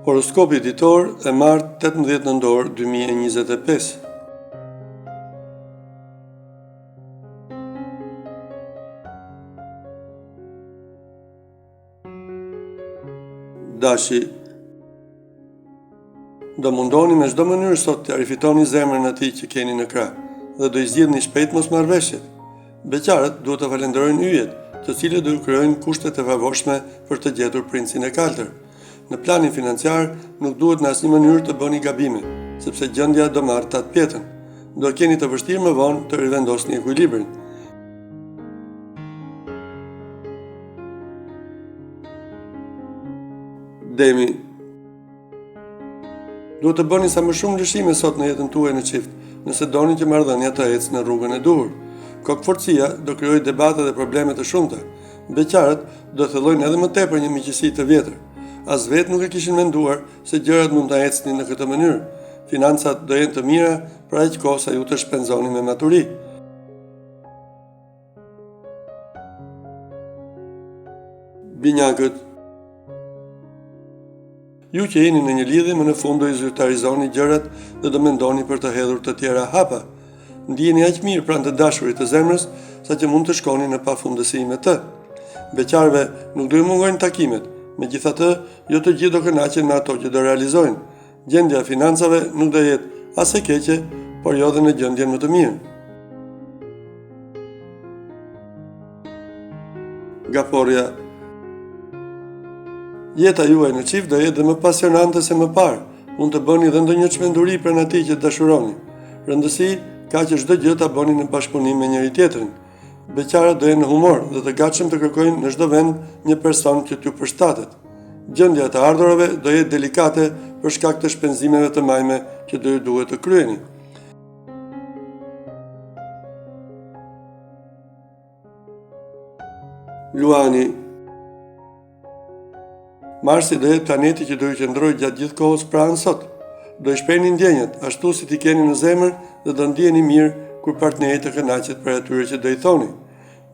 Horoskopi ditor e martë 18 nëntor 2025. Dashi Do mundoheni me çdo mënyrë sot t'ia rifitoni zemrën atij që keni në krah dhe do i zgjidhni shpejt mosmarrëveshjet. Beqarët duhet të falënderojnë yjet, të cilët do ju krijojnë kushtet e favorshme për të gjetur princin e kaltër. Në planin financiar nuk duhet në asnjë mënyrë të bëni gabime, sepse gjendja do marrë tatëpjetën. Do e keni të vështirë më vonë të rivendosni ekuilibrin. Demi Duhet të bëni sa më shumë lëshime sot në jetën tuaj në çift, nëse doni që marrëdhënia të ecë në rrugën e duhur. Kokëfortësia do krijojë debate dhe probleme të shumta. Beqarët do thellojnë edhe më tepër një miqësi të vjetër. As vetë nuk e kishin menduar se gjërat mund të ecnin në këtë mënyrë. Financat do jenë të mira për aq kohë sa ju të shpenzoni me maturi. Binjakët Ju që jeni në një lidhje më në fund do i zyrtarizoni gjërat dhe do mendoni për të hedhur të tjera hapa. Ndiheni aq mirë pranë të dashurit të zemrës, saqë mund të shkoni në pafundësi me të. Beqarëve nuk do ju mungojnë takimet, megjithatë, jo të gjithë do kënaqen me ato që do realizojnë. Gjendja e financave nuk do jetë as e keqe, por jo dhe në gjendjen më të mirë. Gaforrja Jeta juaj në çift do jetë dhe më pasionante se më parë. Mund të bëni dhe ndonjë çmenduri pranë atij që dashuroni. Rëndësi ka që çdo gjë ta bëni në bashkëpunim me njëri-tjetrin. Beqarët do jenë në humor dhe të gatshëm të kërkojnë në çdo vend një person që t'ju përshtatet. Gjendja e të ardhurave do jetë delikate për shkak të shpenzimeve të majme që do ju duhet të kryeni. Luani Marsi do jetë planeti që do ju qëndrojë gjatë gjithë kohës pranë sot. Do i shprehni ndjenjat, ashtu si t'i keni në zemër dhe do ndiheni mirë kur partneri të kënaqet prej atyre që do i thoni.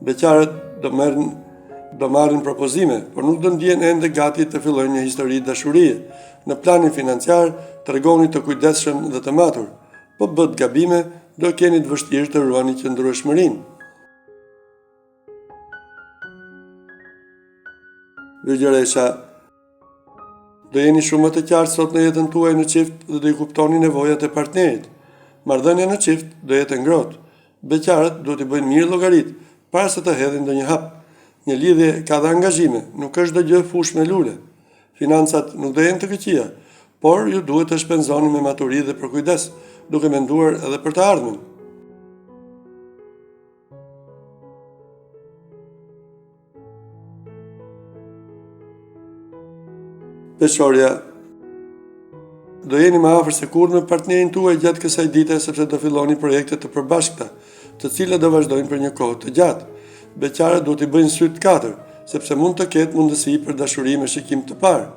Beqarët do merren do marrin propozime, por nuk do ndihen ende gati të fillojnë një histori dashurie. Në planin financiar, tregohuni të kujdesshëm dhe të matur. Po bëtë gabime, do e keni të vështirë të ruani qëndrueshmërinë. Virgjëresha Do jeni shumë më të qartë sot në jetën tuaj në çift dhe do i kuptoni nevojat e partnerit. Marrëdhënia në çift do jetë e ngrohtë. Beqarët duhet t'i bëjnë mirë llogaritë para se të hedhin ndonjë hap. Një lidhje ka dhe angazhime, nuk është çdo gjë fushë me lule. Financat nuk do jenë të këqija, por ju duhet të shpenzoni me maturi dhe përkujdes, duke menduar edhe për të ardhmen. Peshorja Do jeni më afër se kurrë me partnerin tuaj gjatë kësaj dite sepse do filloni projekte të përbashkëta, të cilat do vazhdojnë për një kohë të gjatë. Beqarët duhet t'i bëjnë sytë katër, sepse mund të ketë mundësi për dashuri me shikim të parë.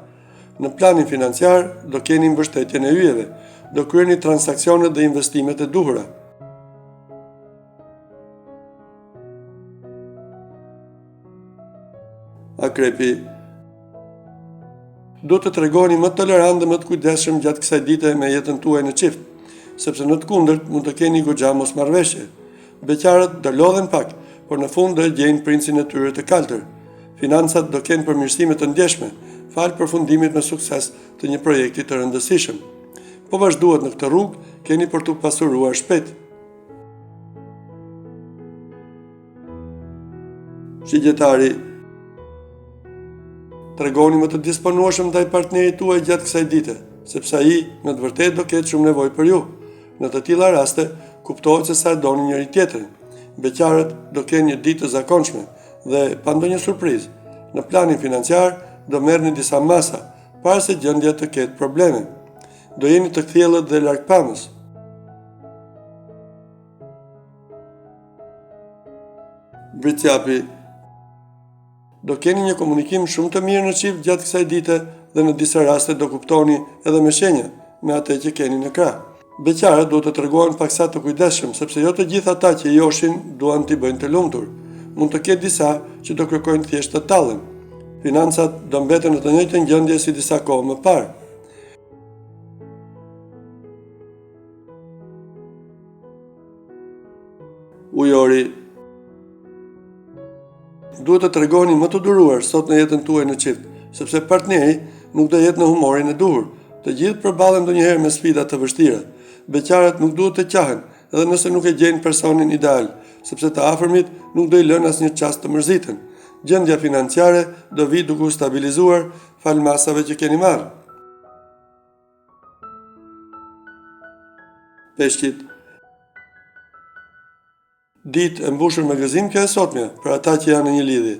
Në planin financiar do keni mbështetjen e yjeve, do kryeni transaksionet dhe investimet e duhura. Akrepi Duhet të tregoheni më tolerant dhe më të kujdesshëm gjatë kësaj dite me jetën tuaj në çift, sepse në të kundërt mund të keni goxha mosmarrëveshje. Beqarët do lodhen pak, por në fund do e gjejnë princin e tyre të kaltër. Financat do kenë përmirësime të ndjeshme, falë përfundimit me sukses të një projekti të rëndësishëm. Po vazhduat në këtë rrugë, keni për t'u pasuruar shpejt. Shigjetari Tregohuni më të disponueshëm ndaj partnerit tuaj gjatë kësaj dite, sepse ai në të vërtetë do ketë shumë nevojë për ju. Në të tilla raste, kuptohet se sa e doni njëri-tjetrin. Beqarët do kenë një ditë të zakonshme dhe pa ndonjë surprizë. Në planin financiar do merrni disa masa para se gjendja të ketë probleme. Do jeni të kthjellët dhe largpamës. Bricjapi Do keni një komunikim shumë të mirë në çift gjatë kësaj dite dhe në disa raste do kuptoni edhe me shenja, me atë që keni në krah. Beqarët duhet të tregohen paksa të kujdesshëm, sepse jo të gjithë ata që i joshin duan t'i bëjnë të lumtur. Mund të ketë disa që do kërkojnë thjesht të tallen. Financat do mbeten në të njëjtën gjendje si disa kohë më parë. Duhet të tregoheni më të duruar sot në jetën tuaj në çift, sepse partneri nuk do jetë në humorin e duhur. Të gjithë përballen ndonjëherë me sfida të vështira. Beqarët nuk duhet të qahen, edhe nëse nuk e gjejnë personin ideal, sepse të afërmit nuk do i lënë asnjë çast të mërziten. Gjendja financiare do vijë duke u stabilizuar falë masave që keni marrë. Peshqit. Ditë e mbushur me gëzim kjo e sotmja për ata që janë në një lidhje.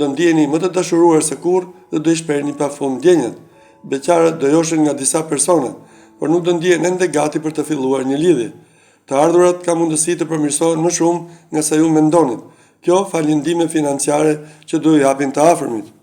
Do ndiheni më të dashuruar se kurrë dhe do i shprehni pafund ndjenjat. Beqarët do joshen nga disa persona, por nuk do ndihen ende gati për të filluar një lidhje. Të ardhurat ka mundësi të përmirësohen më shumë nga sa ju mendonit. Kjo falë një ndihme financiare që do ju japin të afërmit.